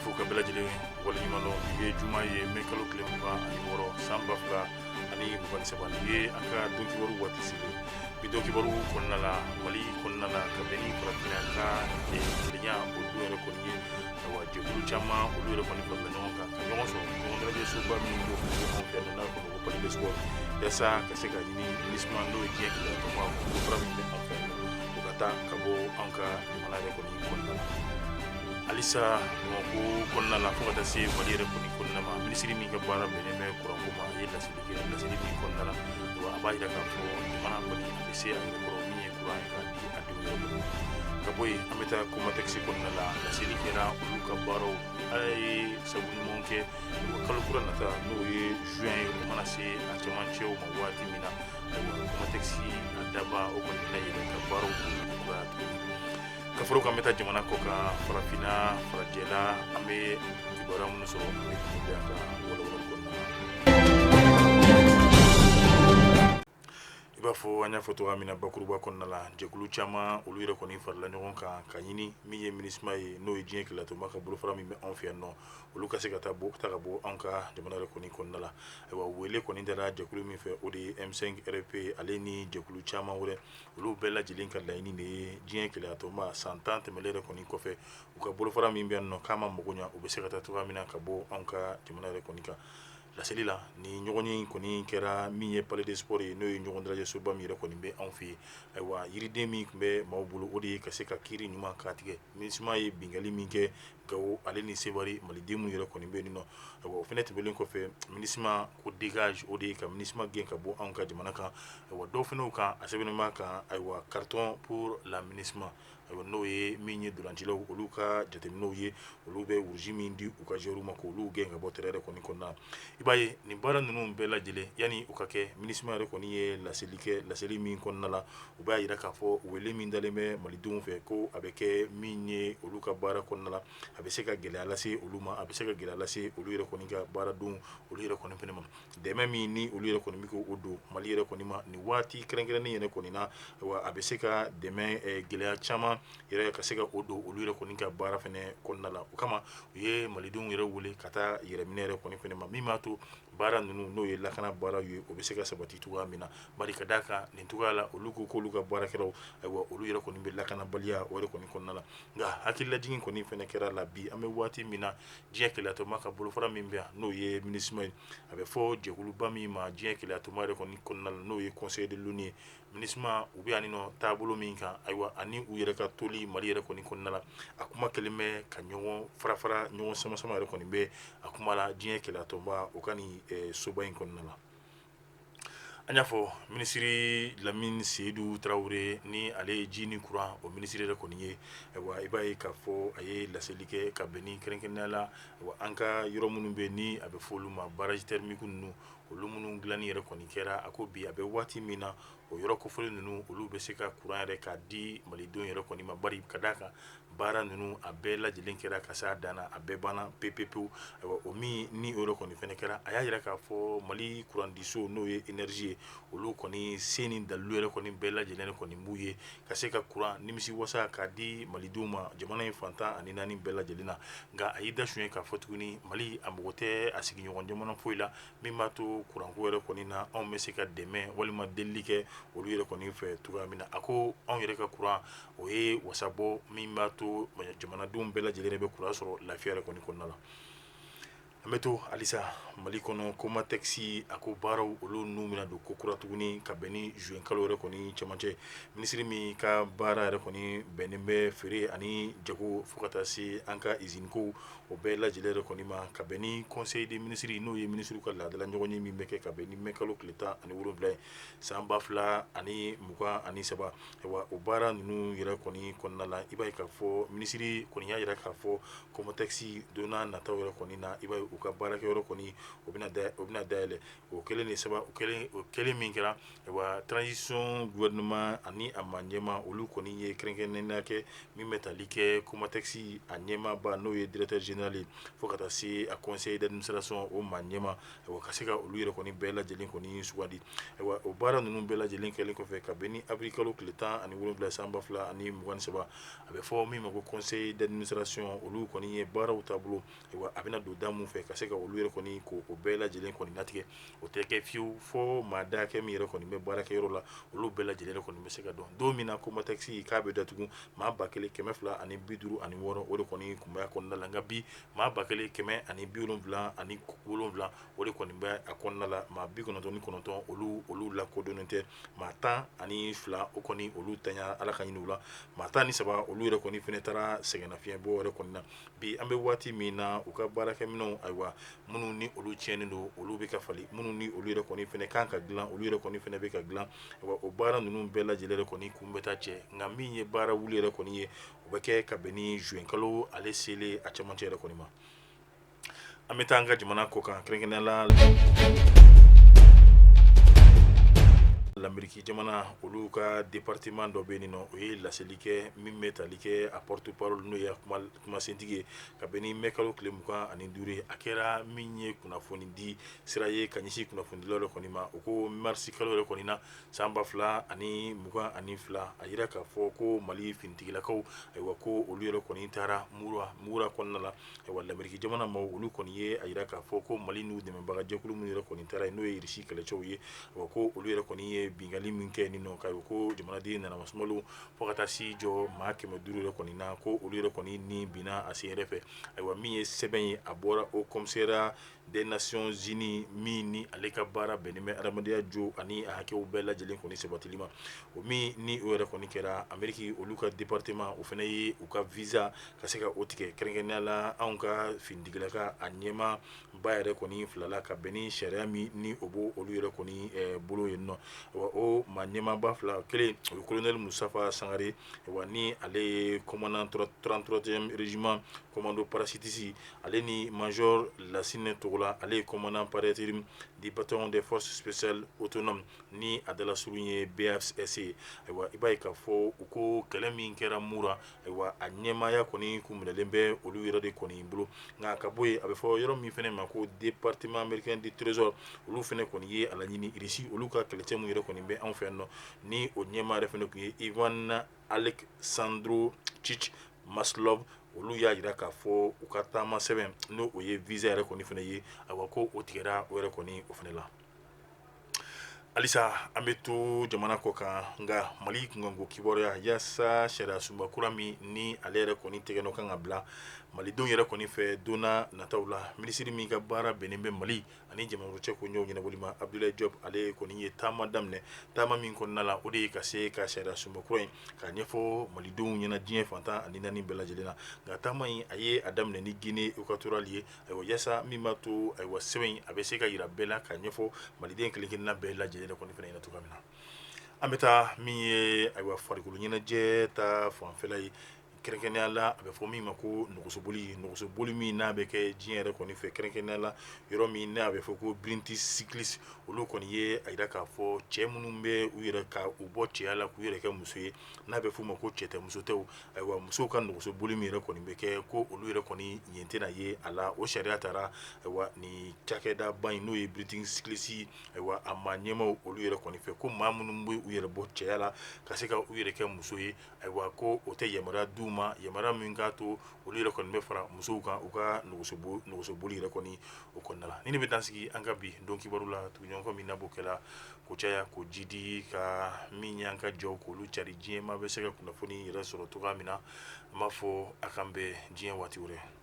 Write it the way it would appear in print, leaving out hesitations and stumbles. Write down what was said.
fo ka bɛɛ lajɛlen waleɲuman dɔn. Bi ye juma ye, mɛ kalo tile 26 san 2023. Nin ye an ka don kibaru waati selen. Bi don kibaru kɔnɔna la, Mali kɔnɔna la, ka bɛn ni farafinna ka kelenya o don yɛrɛ kɔni ye, ayiwa, jɛkulu caman olu yɛrɛ kɔni farala ɲɔgɔn kan ka ɲɔgɔn sɔrɔ ɲɔgɔn dalajɛ soba min don anw fɛ yan, n'a bɛ fɔ ko Palais des Sports, yaasa ka se ka ɲini MINUSMA, n'o ye diɲɛ kelenya tɔnba bolofara min bɛ an fɛ yan, o ka taa ka bɔ an ka jamana yɛrɛ kɔni kɔnɔna la. Halisa Bamakɔ kɔnɔna la, fo ka taa se Mali yɛrɛ kɔni kɔnɔna ma, minisiri min ka baara bɛnnen bɛ kuranko ma, a ye laseli kɛ. Laseli min kɔnɔna la, a b'a jira k'a fɔ jamana kɔni a bɛ se a yɛrɛ kɔrɔ min ye kuran ye k'a di a denw yɛrɛ kɔni. Ka bɔ yen, an bɛ taa Comatex kɔnɔna la. Laseli kɛra olu ka baaraw ni Ala ye sabu ɲuman kɛ, kalo kura nata, n'o ye juin ye, o mana se a cɛmancɛw ma waati min na, ayiwa, Comatex a daba o kɔni bɛna yɛlɛ ka baaraw kura tuguni. Ka fara o kan, an bɛ taa jamana kɔ kan, farafinna, farajɛla, an bɛ kibaruya minnu sɔrɔ, an bɛ bɛn ka walawalali kɔnɔna na. I b'a fɔ an y'a fɔ cogoya min na bakuruba kɔnɔna la, jɛkulu caman olu yɛrɛ kɔni farala ɲɔgɔn kan ka ɲini min ye MINUSMA ye, n'o ye diɲɛ kelenyatɔnba ka bolofara min bɛ anw fɛ yan nɔ, olu ka se ka taa bɔ ta ka bɔ anw ka jamana yɛrɛ kɔni kɔnɔna la. Ayiwa, wele kɔni dara jɛkulu min fɛ, o de ye M5 RFP, ale ni jɛkulu caman wɛrɛ. Olu bɛɛ lajɛlen ka laɲini de ye diɲɛ kelenyatɔnba san 10 tɛmɛlen yɛrɛ kɔni kɔfɛ, u ka bolofara min bɛ yan nɔ k'a ma mago ɲɛ, u bɛ se ka taa cogoya min na ka bɔ anw ka jamana yɛrɛ kɔni kan. Laseli la, ni ɲɔgɔn ye kɔni kɛra min ye Palais des Sports ye, n'o ye ɲɔgɔn dalajɛ soba min yɛrɛ kɔni bɛ anw fɛ yen. Ayiwa, yiriden min tun bɛ maaw bolo, o de ye ka se ka kiiri ɲuman k'a tigɛ MINUSMA ye binkanni min kɛ Gawo ale ni Seware, maliden minnu yɛrɛ kɔni bɛ yen nɔ. Ayiwa, o fana tɛmɛnen kɔfɛ, MINUSMA ko dégage, o de ye ka MINUSMA gɛn ka bɔ anw ka jamana kan. Ayiwa, dɔw fana kan a sɛbɛnnen b'a kan, ayiwa, carton pour la MINUSMA. Ayiwa, n'o ye min ye dolancilaw olu ka jateminɛw ye, olu bɛ rouge min di u ka joueurs ma k'olu gɛn ka bɔ terrain yɛrɛ kɔni kɔnɔna. I b'a ye nin baara ninnu bɛɛ lajɛlen, yanni u ka kɛ, MINUSMA yɛrɛ kɔni ye laseli kɛ. Laseli min kɔnɔna la, u b'a jira k'a fɔ wele min dalen bɛ malidenw fɛ ko a bɛ kɛ min ye olu ka baara kɔnɔna la, a bɛ se ka gɛlɛya lase olu ma, a bɛ se ka gɛlɛya lase olu yɛrɛ kɔni ka baaradenw olu yɛrɛ kɔni fana ma. Dɛmɛ min ni olu yɛrɛ kɔni bɛ k'o don Mali yɛrɛ kɔni ma nin waati kɛrɛnkɛrɛnnen yɛrɛ kɔni na, wa a bɛ se ka dɛmɛ gɛlɛya caman yɛrɛ ka se ka o don olu yɛrɛ kɔni ka baara fana kɔnɔna la. O kama, u ye malidenw yɛrɛ wele ka taa yɛrɛminɛ yɛrɛ kɔni fana ma, min b'a to baara ninnu, n'o ye lakana baaraw ye, o bɛ se ka sabati cogoya min na. Bari ka d'a kan nin cogoya la, olu ko k'olu ka baarakɛlaw, ayiwa, olu yɛrɛ kɔni bɛ lakanabaliya o yɛrɛ kɔni kɔnɔna la. Nka hakililajigin kɔni fana kɛra la, bi an bɛ waati min na, diɲɛ kelenyatɔnba ka bolofara min bɛ yan, n'o ye MINUSMA ye, a bɛ fɔ jɛkuluba min ma diɲɛ kelenyatɔnba yɛrɛ kɔni kɔnɔna la, n'o ye Conseil de l'ONU ye, MINUSMA u bɛ yan nɔ taabolo min kan, ayiwa, ani u yɛrɛ ka toli Mali yɛrɛ kɔni kɔnɔna la, a kuma kɛlen bɛ ka ɲɔgɔn fara fara, ɲɔgɔn sama sama yɛrɛ kɔni bɛ a kuma la diɲɛ kelenyatɔnba o ka nin soba in kɔnɔna la. An y'a fɔ minisiri Lamini Seyidu Tarawele, ni ale ye ji ni kuran o minisiri yɛrɛ kɔni ye, ayiwa, i b'a ye k'a fɔ a ye laseli kɛ ka bɛn ni kɛrɛnkɛrɛnnenya la, ayiwa, an ka yɔrɔ minnu bɛ ni a bɛ fɔ olu ma barrage thermique ninnu, olu minnu dilanni yɛrɛ kɔni kɛra, a ko bi a bɛ waati min na, o yɔrɔ kofɔlen ninnu olu bɛ se ka kuran yɛrɛ k'a di malidenw yɛrɛ kɔni ma. Bari ka d'a kan baara ninnu a bɛɛ lajɛlen kɛra ka se a dan na, a bɛɛ banna pewu pewu. Ayiwa, o min ni o yɛrɛ kɔni fana kɛra, a y'a jira k'a fɔ Mali kurandiso, n'o ye énergie ye, olu kɔni se ni dalilu yɛrɛ kɔni bɛɛ lajɛlen kɔni b'u ye ka se ka kuran nimisi wasa k'a di malidenw ma jamana in fan 14 bɛɛ lajɛlen na. Nka a y'i da suɲɛ k'a fɔ tuguni, Mali a mago tɛ a sigiɲɔgɔn jamana foyi la min b'a to kuranko yɛrɛ kɔni na anw bɛ se ka dɛmɛ walima delili kɛ olu yɛrɛ kɔni fɛ cogoya min na. A ko anw yɛrɛ ka kuran, o ye wasabɔ min b'a to jamanadenw bɛɛ lajɛlen bɛ kuran sɔrɔ lafiya yɛrɛ kɔni kɔnɔna la. An bɛ to halisa Mali kɔnɔ. Comatex, a ko baaraw olu n'u bɛna don ko kura tuguni ka bɛn ni juin kalo yɛrɛ kɔni cɛmancɛ. Minisiri min ka baara yɛrɛ kɔni bɛnnen bɛ feere ani jago fo ka taa se an ka usine ko o bɛɛ lajɛlen yɛrɛ kɔni ma, ka bɛn ni conseil des ministres, n'o ye minisiriw ka laadala ɲɔgɔn ye min bɛ kɛ ka bɛn ni mai kalo tile 17 ye san 2023. Ayiwa, o baara ninnu yɛrɛ kɔni kɔnɔna la, i b'a ye k'a fɔ minisiri kɔni y'a jira k'a fɔ Comatex don nataw yɛrɛ kɔni na, i b'a ye u ka baarakɛyɔrɔ kɔni o bɛna dayɛlɛ. O kɛlen de saba o kɛlen min kɛra, ayiwa, transition gouvernement ani a maa ɲɛmaa, olu kɔni ye kɛrɛnkɛrɛnnenya kɛ min bɛ tali kɛ Comatex a ɲɛmaaba, n'o ye directeur général ye, fo ka taa se a conseil d'administration o maa ɲɛmaa, ayiwa, ka se ka olu yɛrɛ kɔni bɛɛ lajɛlen kɔni sugandi. Ayiwa, o baara ninnu bɛɛ lajɛlen kɛlen kɔfɛ, ka bɛn ni avril kalo tile 17 san 2023, a bɛ fɔ min ma ko conseil d'administration, olu kɔni ye baaraw taabolo, ayiwa, a bɛna don da min fɛ, ka se ka olu yɛrɛ kɔni ko o bɛɛ lajɛlen kɔni latigɛ. O tɛ kɛ fiyewu fo maa da hakɛ min yɛrɛ kɔni bɛ baarakɛyɔrɔ la, olu bɛɛ lajɛlen kɔni bɛ se ka dɔn. Don min na Comatex k'a bɛ datugu, maa 1256, o de kɔni tun bɛ a kɔnɔna la. Nka bi, maa 1177, o de kɔni bɛ a kɔnɔna la. Maa 99, olu lakodɔnnen tɛ. Maa 12, o kɔni olu tanya Ala ka ɲini u la. Maa 13, olu yɛrɛ kɔni fana taara sɛgɛnnafiɲɛbɔ yɛrɛ kɔni na. Bi an bɛ waati min na, u ka baarakɛminɛnw, ayiwa, minnu ni olu tiɲɛnen don, olu bɛ ka falen. Minnu ni olu yɛrɛ kɔni fana kan ka dilan, olu yɛrɛ kɔni fana bɛ ka dilan. Ayiwa, o baara ninnu bɛɛ lajɛlen yɛrɛ kɔni kun bɛ taa cɛ. Nka min ye baara wuli yɛrɛ kɔni ye, o bɛ kɛ ka bɛn ni juin kalo ale selen a cɛmancɛ yɛrɛ kɔni ma. An bɛ taa an ka jamana kɔkan, kɛrɛnkɛrɛnnenya la Lameriki jamana, olu ka département dɔ bɛ yen nɔ, o ye laseli kɛ min bɛ tali kɛ a porte-parole, n'o ye kumasentigi ye, ka bɛn ni mai kalo tile 25 ye. A kɛra min ye kunnafoni di sira ye ka ɲɛsin kunnafonidilaw yɛrɛ kɔni ma. O ko marisi kalo yɛrɛ kɔni na san 2022, a jira k'a fɔ ko Mali finitigilakaw, ayiwa, ko olu yɛrɛ kɔni taara Mura kɔnɔna la. Ayiwa, Lameriki jamana maaw, olu kɔni ye a jira k'a fɔ ko Mali n'u dɛmɛbagajɛkulu minnu yɛrɛ kɔni taara yen, n'o ye Irisi kɛlɛcɛw ye, ayiwa, ko olu yɛrɛ kɔni ye binkanni min kɛ nin nɔ, k'a ko jamanaden nana masumalo fo ka taa si jɔ maa 500 yɛrɛ kɔni na, ko olu yɛrɛ kɔni ni binna a sen yɛrɛ fɛ. Ayiwa, min ye sɛbɛn ye, a bɔra Haut Commissariat des Nations Unies min ni ale ka baara bɛnnen bɛ adamadenya jo ani a hakɛw bɛɛ lajɛlen kɔni sabatili ma, o min ni o yɛrɛ kɔni kɛra Ameriki, olu ka département, o fana ye u ka visa ka se ka o tigɛ, kɛrɛnkɛrɛnnenya la anw ka finitigilaka a ɲɛmaa ba yɛrɛ kɔni fila la, ka bɛn ni sariya min ni o b'o olu yɛrɛ kɔni bolo yen nɔ. O maa ɲɛmaaba fila, kelen o ye colonel Mustafa Sangare, wa ni ale ye commandant 33e régiment commando parachutiste, ale ni major Lassine Togola, ale ye commandant par intérim du bataillon des forces spéciales autonomes, ni a dalasurun ye BFS ye. Ayiwa, i b'a ye k'a fɔ u ko kɛlɛ min kɛra Mura, ayiwa, a ɲɛmaaya kɔni kun minɛlen bɛ olu yɛrɛ de kɔni bolo. Nka ka bɔ yen, a bɛ fɔ yɔrɔ min fana ma ko département américain du Trésor, olu fana kɔni ye a laɲini Irisi olu ka kɛlɛcɛ min yɛrɛ kɔni bɛ anw fɛ yan nɔ, ni o ɲɛmaa yɛrɛ fana tun ye Ivan Aleksandrovich Maslov, olu y'a jira k'a fɔ u ka taama sɛbɛn, n'o o ye visa yɛrɛ kɔni fana ye, ayiwa, ko o tigɛra o yɛrɛ kɔni o fana la. Halisa an bɛ to jamana kɔ kan, nka Mali kunkanko kibaruya, yaasa sariya sunba kura min ni ale yɛrɛ kɔni tɛgɛ nɔ kan ka bila malidenw yɛrɛ kɔni fɛ don nataw la, minisiri min ka baara bɛnnen bɛ Mali ani jamana cɛ ko ɲɛw ɲɛnabɔli ma, Abdoulaye Diop, ale kɔni ye taama daminɛ. Taama min kɔnɔna la, o de ye ka se ka sariya sunba kura in k'a ɲɛfɔ malidenw ɲɛna diɲɛ fan 14 bɛɛ lajɛlen na. Nka taama in, a ye a daminɛ ni Guinée équatoriale ye, ayiwa, yaasa min b'a to, ayiwa, sɛbɛn in a bɛ se ka jira bɛɛ la k'a ɲɛfɔ maliden kelen kelenna bɛɛ lajɛlen kɔni fana ɲɛna cogoya min na. An bɛ taa min ye, ayiwa, farikolo ɲɛnajɛ ta fanfɛla ye, kɛrɛnkɛrɛnnenya la a bɛ fɔ min ma ko nɛgɛsoboli. Nɛgɛsoboli min n'a bɛ kɛ diɲɛ yɛrɛ kɔni fɛ, kɛrɛnkɛrɛnnenya la yɔrɔ min n'a bɛ fɔ ko British Cyclist, olu kɔni ye a jira k'a fɔ cɛ minnu bɛ u yɛrɛ ka u bɔ cɛya la k'u yɛrɛ kɛ muso ye, n'a bɛ f'u ma ko cɛ tɛ muso tɛ, ayiwa, musow ka nɛgɛsoboli min yɛrɛ kɔni bɛ kɛ, ko olu yɛrɛ kɔni yen tɛna ye a la. O sariya taara, ayiwa, ni cakɛdaba in, n'o ye British Cyclist, ayiwa, a maa ɲɛmaaw olu yɛrɛ kɔni fɛ, ko maa minnu bɛ u yɛrɛ bɔ cɛya la ka se ka u yɛrɛ kɛ muso ye, ayiwa, ko o tɛ yamaruya d'u ma, yamaruya min k'a to olu yɛrɛ kɔni bɛ fara musow kan u ka nɛgɛsoboli yɛrɛ kɔni o kɔnɔna la. Ni ne bɛ dan sigi an ka bi don kibaru la, tuguɲɔgɔn min na b'o kɛla ko caya ko jidi ka min y'an ka jɔw k'olu cari diɲɛ maa bɛ se ka kunnafoni yɛrɛ sɔrɔ cogoya min na. An b'a fɔ a k'an bɛn diɲɛ waati wɛrɛ.